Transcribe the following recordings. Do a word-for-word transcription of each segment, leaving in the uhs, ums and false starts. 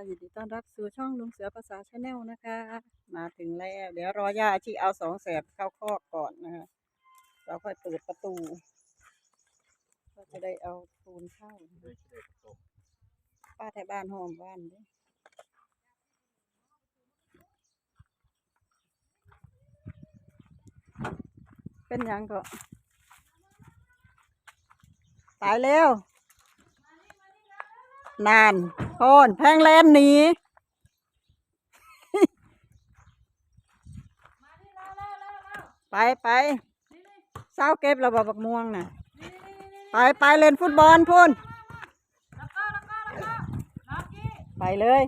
ยินดีต้อนรับสู่ช่องลุงเสือภาษาแชนแนลนะคะ มาถึงแล้ว เดี๋ยวรอย่าอาชีเอาสองแสบเข้าคอกก่อนนะคะ เราค่อยเปิดประตู ก็จะได้เอาปูนเข้านะคะ ป้าไทยบ้านห้องบ้านเด้ เป็นหยังก็ ตายแล้ว นาน โพน แพงแลนหนี ไป ไป เซาเก็บแล้วบ่บักม่วงน่ะ ไป ไปเล่นฟุตบอลพุ้น ไปเลย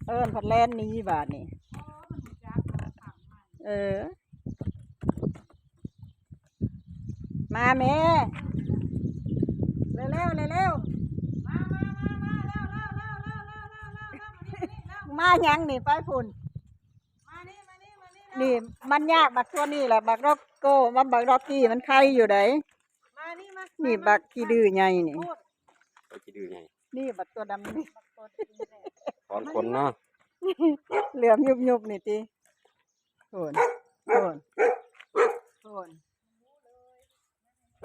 เอิ้นพัดแลนหนีบาดนี่ เออ มาแม่ เร็วๆ เร็วๆ มาหยังนี่ ไปพุ้น นี่มันยากบักตัวนี้แหละ บักร็อกโก้ มันบักร็อกกี้ มันไข่อยู่ได๋ มานี่มา นี่บักขี้ดื้อใหญ่นี่ โคตร ไปขี้ดื้อใหญ่ นี่บักตัวดำนี่ ถอนขนเนาะ เหลือมยุบๆ นี่ติ โพน โพน โพน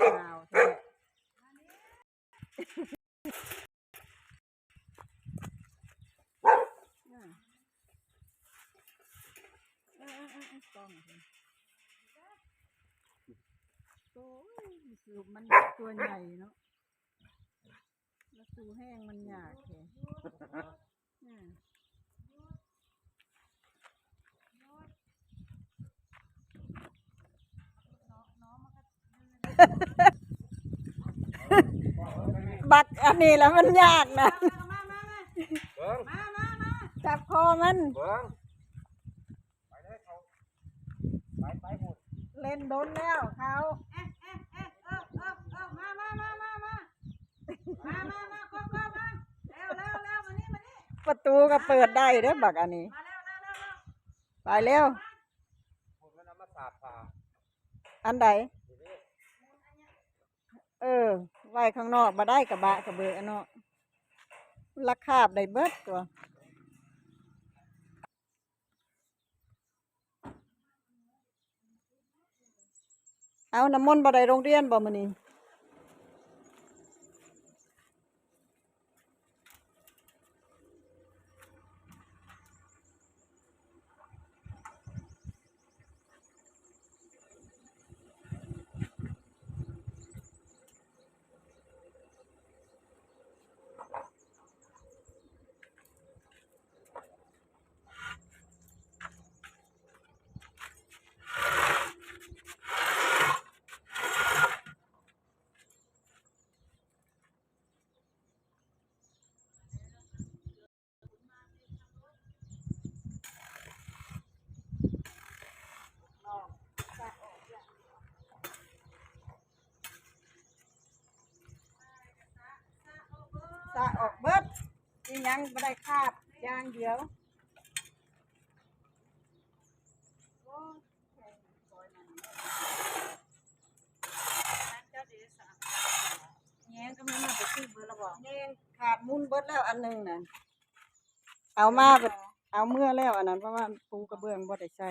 อ้าว แท้ อ่า เออ เออ เออ เออ กล้องเพิ่น โอ้ย คือมันตัวใหญ่เนาะ แล้วตูแห้งมันยากแท้ อ่า บักอันนี้แล้วมันยากนะ เบิ่ง จับคอมัน เบิ่ง ไปเลยเขา ไป ไปพุ้น เล่นโดนแล้วเขา เอ๊ะ เอ๊ะ เอ๊ะ เออ เออ เออ มา มา มา มา มา มา มา มา ก็ ก็ มา เร็ว เร็ว เร็ว มานี่ มานี่ ประตูก็เปิดได้เด้อบักอันนี้ มาเร็ว เร็ว เร็ว เร็ว ไปเร็ว พุ้นมันเอามาสาดผ้า อันใด นี่เด้ เออ ไว้ข้างนอกบ่ได้ กะบะกะเบอะเนาะ ลักคาบได้เบิดตัว เอา น้ำมนต์บ่ได้โรงเรียนบ่มื้อนี้สะออกเบิด อีหยังบ่ได้คาบอย่างเดียว แยงก็มันมาไปซื้อเบอร์ละบอก แยงขาดมุนเบิดแล้วอันหนึ่งน่ะ เอามาแบบ เอาเมื่อแล้วอันนั้น เพราะว่าปูกระเบื้องบ่ได้ใช้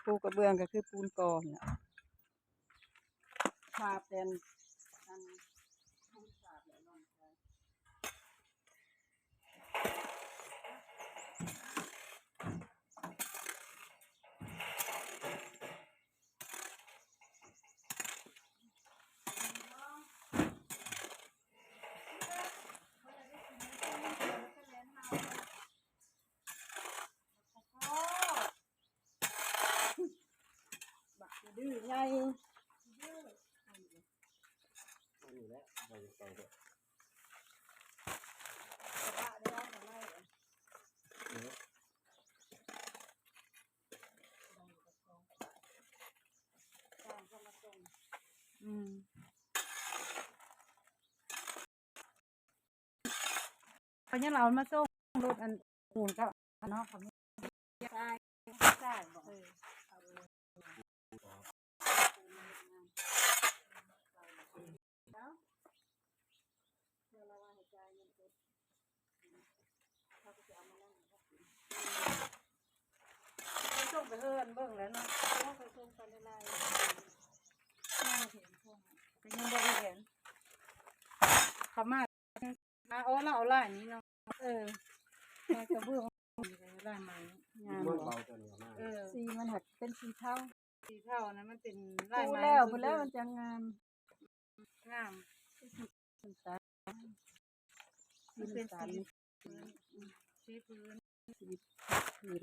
ปูกระเบื้องก็คือปูนกองน่ะ ขาดแต่อัน บักดื้อใหญ่ อันนี้แหละ เอาไปใส่เถอะ อืม เขายังเอามาส่งรถอันปูนก็เนาะ เขาไม่ ใช่ ใช่ บอก เออ เอาเลย แล้ว เดี๋ยวเราว่าให้จ่ายเงินสด เขาก็สิเอามานั่ง ส่งไปเฮือนเบิ่งแล้วเนาะ เขาก็ส่งไปหลายๆ ยังบ่เห็นพวก ก็ยังบ่ได้เห็น เขามา มา โอ้ เราเอาลายนี้เนาะ เออ ลายกระเบื้อง ลายไม้ งาม มัน เนาะ เบาตัวนี้มาก เออ สีมันหักเป็นสีเทา สีเทานะ มันเป็นลายไม้ ดูแล้ว มัน มันแล้วมันจะงาม งาม สีน้ำตาล มันเป็นสี สีน้ำตาล พื้น สีพื้น สีพื้น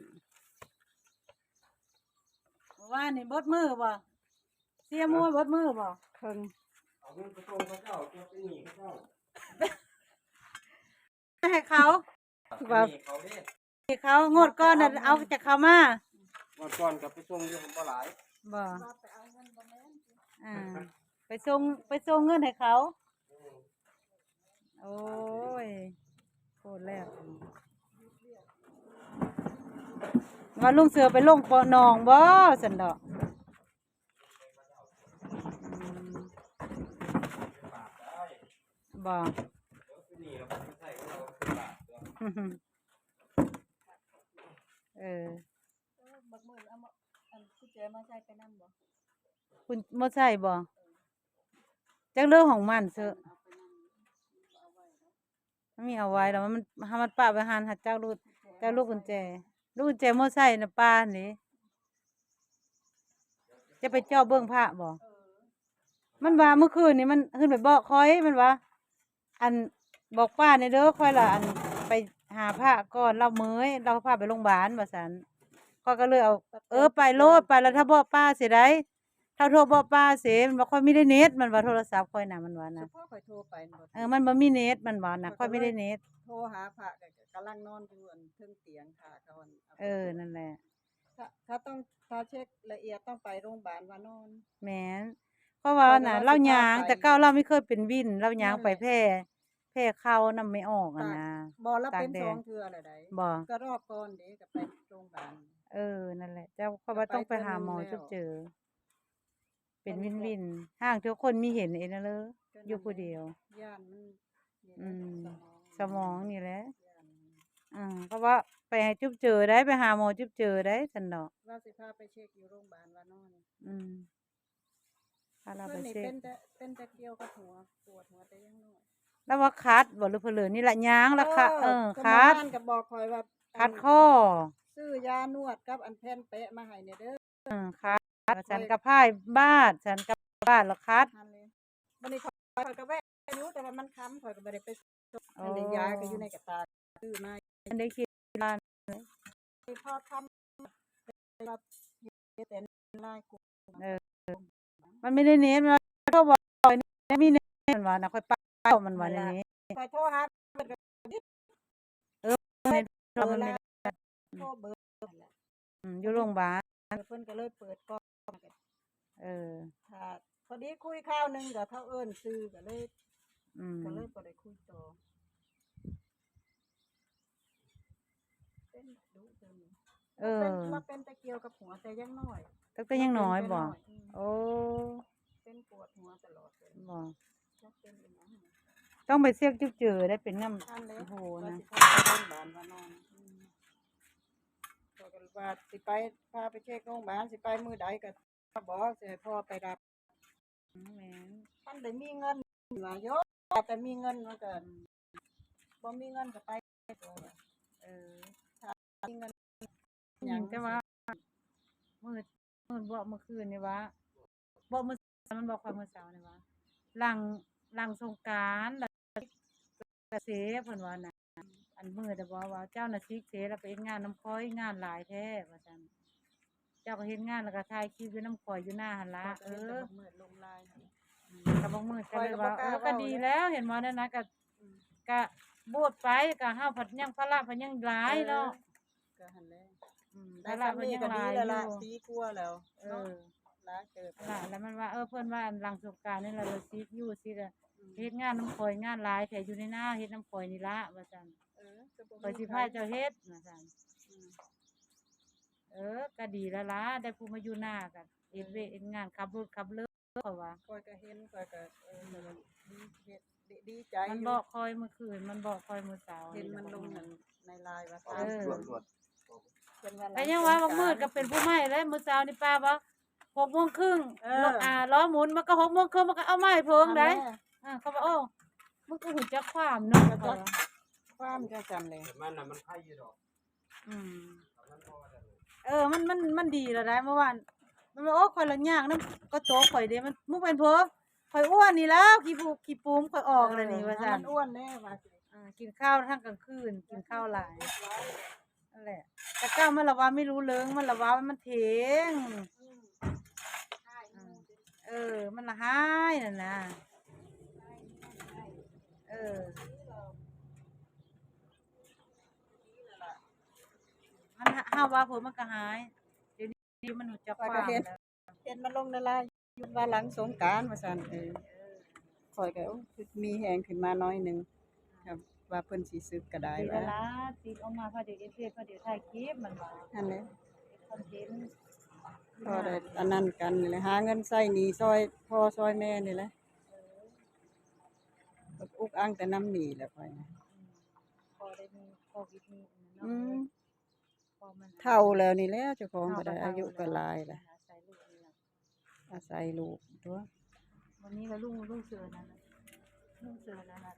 ว่านี่บดมือบ่ เสียมวยบดมือบ่ เคิ่ง เอาเงินไปส่งเขาเจ้า เก็บไปหนี้เขาเจ้า ให้เขา ว่า หนี้เขาเด้ ให้เขา งวดก่อนน่ะ เอาจากเขามา งวดก่อนก็ไปส่งอยู่บ่หลาย บ่ ว่าไปเอาเงินบ่แม่น อ่า ไปส่ง ไปส่งเงินให้เขา อืม โอ้ย โคตรแล้ว ว่าลุงเสือไปลงเปาะหนองบ่ ซั่นดอก อืม บ่ เออ บักมือเอามา อันกุญแจมาใส่ไปนำบ่ คุณบ่ใส่บ่ จักเรื่องของมันเซอะ มันมีเอาไว้แล้ว มัน ถ้ามันปะไว้หั้น หาจักลูก จักลูกกุญแจ ลูกกุญแจมอไซค์น่ะ ป้านี่ จะไปเจาะเบิ่งพระบ่ มันว่าเมื่อคืนนี้มันขึ้นไปบอกข้อย มันว่า อัน บอกป้าแหน่เด้อ ข้อยละ อัน ไปหาพระก่อน ลาวเมื่อย ลาวพาไปโรงพยาบาล ว่าซั่น ข้อยก็เลยเอา เออ ไปโลด ไปแล้วถ้าบอกป้าเสียได้ ถ้าโทรบอกป้าเสีย มันว่าข้อยไม่ได้เน็ต มันว่าโทรศัพท์ข้อยน่ะ มันว่า เฉ นะ พาะข้อยโทรไป มันบ่ เออ มันบ่มีเน็ต มันว่านะ ข้อยก็เลย ข้อยไม่ได้เน็ต โทรหาพระก็กำลังนอนอยู่อันเทิงเตียง ค่ะ เขาอัน เอาไป เออ ตรวจ นั่นแหละ ถ้า ถ้าต้อง ถ้าเช็คละเอียดต้องไปโรงพยาบาลวานอน แม่น เพราะว่า ข้อยก็ น่ะ ว่า ลาวย่าง สิพาไป แต่เก่าลาวไม่เคยเป็นวิน ลาวย่าง นั่นแหละ ไปแพร่ แพร่เข้านำไม่ออกอะนะ บ่ ลาวเป็น ตากแดด สองเทื่อแล้วใด๋ บ่ ก็รอบก่อนเด้ ก็ไปโรงพยาบาล เออ นั่นแหละ เจ้า ข้อยว่า ก็ไป ต้องไปหาหมอ เทื่อหนึ่งแล้ว จุบเจอ เป็นวินวิน ก็นี่แหละ ห่างเทื่อคนมีเห็นเองนะเลย ก็นั่นแหละ อยู่ผู้เดียว ย่านมัน นี่แหละ อืม สมอง สมองนี่แหละ ย่าน อ่า เพราะว่าไปให้จุบเจอได้ ไปหาหมอจุบเจอได้ ซั่นดอก ว่าสิพาไปเช็คอยู่โรงพยาบาลวานอน อืม พาลาวไปเช็ค เพิ่นนี่เป็นแต่ เป็นแต่เกี่ยวกับหัว ปวดหัวแต่ยังน้อย แล้วว่าคัดบ่ หรือเผลอนี่ละย่างละคะ เออ เออ สมอง คัด มันก็บอกข้อยว่า คัด อัน ข้อ ซื้อยานวดกับอันแผ่นแปะมาให้แหน่เด้อ เออ คัด ว่าซั่น ข้อย ก็พายบาด ซั่นก็บาดละคัด นั่นเลย บัดนี้ข้อย ข้อยก็แวะอยู่ แต่ว่ามันค่ำ ข้อยก็บ่ได้ไปส่ง โอ้ อันนี้ยาก็อยู่ในกระตา ซื้อมา อันได้คิดว่า พอค่ำ แต่ไลน์กลุ่ม เออ มันไม่ได้เน็ต มันโทรบอก มีเน็ต มันว่านะ ข้อยปะมันว่าในนี้ ข้อยโทรหา เออ เน็ตเรามันไม่ได้ โทรเบอร์นั่นแหละ อืม อยู่โรงพยาบาล เพิ่นก็เลยเปิดกล้อง เออ ค่ะ พอดีคุยคราวหนึ่งก็เขาเอิ้นชื่อก็เลย อืม ก็เลยบ่ได้คุยต่อ เป็นดุจัง เออ เป็น มาเป็นแต่เกี่ยวกับหัวแต่ยังน้อย ตั้งแต่ยังน้อยบ่ เป็นแต่น้อย อืม โอ้ เป็นปวดหัวตลอดเลย บ่ จักเป็นอีหยัง ต้องไปเช็คจุบเจอได้เป็นน้ำ นั่นเลย โอ้โห ว่า นะ สิพาไปโรงพยาบาลวานอน อืม ข้อยก็ว่าสิไป พาไปเช็คโรงพยาบาล สิไปมื้อใดก็บอก สิให้พ่อไปรับ อืม แม่น คันได้มีเงินว่าโย แต่มีเงินมันก็ บ่มีเงินก็ไปตัว เออ ถ้ามีเงิน อืม หยัง แต่ว่า มื้อ มื้อบ่ มื้อคืนนี่วะ บ่ มื้อ มันบอกข้อยมื้อเช้านี่วะ หลัง หลังสงกรานต์ แล้วเส เพิ่นว่านะ อันมื้อแต่บอกว่าเจ้าน่ะสิกเส แล้วไปเฮ็ดงานนำข้อย งานหลายแท้ ว่าซั่น เจ้าก็เฮ็ดงานแล้วก็ถ่ายคลิปอยู่นำข้อยอยู่หน้าหั่นล่ะ ข้อยก็เห็นแต่ เออ บักมืดลงไลน์หั่น อืม ก็บักมืดก็เลยว่า ข้อยก็บ่กล้า เออ ก็ดีแล้ว เว้าเลย เห็นบ่นั่นนะ ก็ อืม ก็บวชไป ก็เฮาผัดยังภาระผัดยังหลายเนาะ เออ ก็หั่นแหละ อืม ได้ ภาระ ส่ำนี้ก็ดีแล้วล่ะ ผัดยังหลายอยู่ ปีกว่าแล้ว เออ เนาะ หลายเติบ นั่นล่ะ แล้วมันว่า เออ เพิ่นว่าหลังสงกรานต์นี่ล่ะ เราสิกอยู่ สิกอะ อืม เฮ็ดงานนำข้อย งานหลายแท้ อยู่ในนาเฮ็ดนำข้อยนี่ล่ะ ว่าซั่น เออ ก็บ่มี ข้อยสิพาเจ้าเฮ็ด ว่าซั่น อืม เออ ก็ดีแล้วล่ะ ได้ผู้มาอยู่นา ก็เฮ็ดเวียก เออ เฮ็ดงาน ขับรถขับเรือ เพราะว่า ข้อยก็เห็นข้อยก็เออ อืม ดีเฮ็ดดีดีใจ มัน อยู่ บอกคอยมื้อคืน มันบอกคอยมื้อเช้า เห็น นี่ มันลง แหละ นั่นในไลน์ว่า เอา เออ ตรวจตรวจ เพิ่นว่าหลั แต่ยังว่า สงกรานต์ มื้อก็เป็นผู้ใหม่แล้ว มื้อเช้านี่ป้าว่าหกโมงครึ่ง เออ รถอ่าล้อหมุนมันก็หกโมงครึ่งมันก็เอาไม้เพิ่งได้ นั่นแหละ อ่าเขาว่าโอ้มันก็ฮู้จักความเนาะ ก็จัก ความจังซั่นเลย แต่มันน่ะมันไผอยู่ดอก อืม มันบ่ว่าแต่ เออ มันมันมันดีแล้วได้เมื่อวาน มันว่าโอ้ข่อยละยากนำก็โตข่อยเด้มันมึงเป็นผัวข่อยอ้วนนี่แล้วขี้ผูขี้ปูมข่อยออกแล้วนี่ว่าซั่น มันอ้วนแน่ว่า อ่ากินข้าวทั้งกลางคืน กินข้าวหลายนั่นแหละ แต่เก้ามันละว่าไม่รู้เรื่อง มันละว่ามันเทง อืม อืม เออ มันละหายนั่นนะ เออ มันหาหาว่าผมมันก็หาย เดี๋ยวนี้มันรู้จักความแล้ว เห็นมันลงในไลน์ว่าหลังสงกรานต์ว่าซั่น เออ ข้อยก็โอ้มีแฮงขึ้นมาน้อยหนึ่ง ครับ ว่าเพิ่นสิสึกก็ได้ ดี ว่า แล้วล่ะ ติดออกมาพอเดี๋ยวเอฟเอพอเดี๋ยวถ่ายคลิปมันว่า นั่นแหละ คอนเทนต์ พอได้อันนั้นกันนี่แหละ หาเงินใช้หนี้ซอยพ่อซอยแม่นี่แหละ อุกอั้งแต่นำหนี้แหละข้อยนะ พอได้มีโควิดนี่เนาะ อืม พอมัน เฒ่าแล้วนี่แหละ เจ้าของก็ได้ อายุก็หลายแล้ว อาศัยลูกนี่แหละ อาศัยลูกตัว วันนี้ก็ลุงลุงเสือนั่นน่ะลุงเสือนั่นน่ะ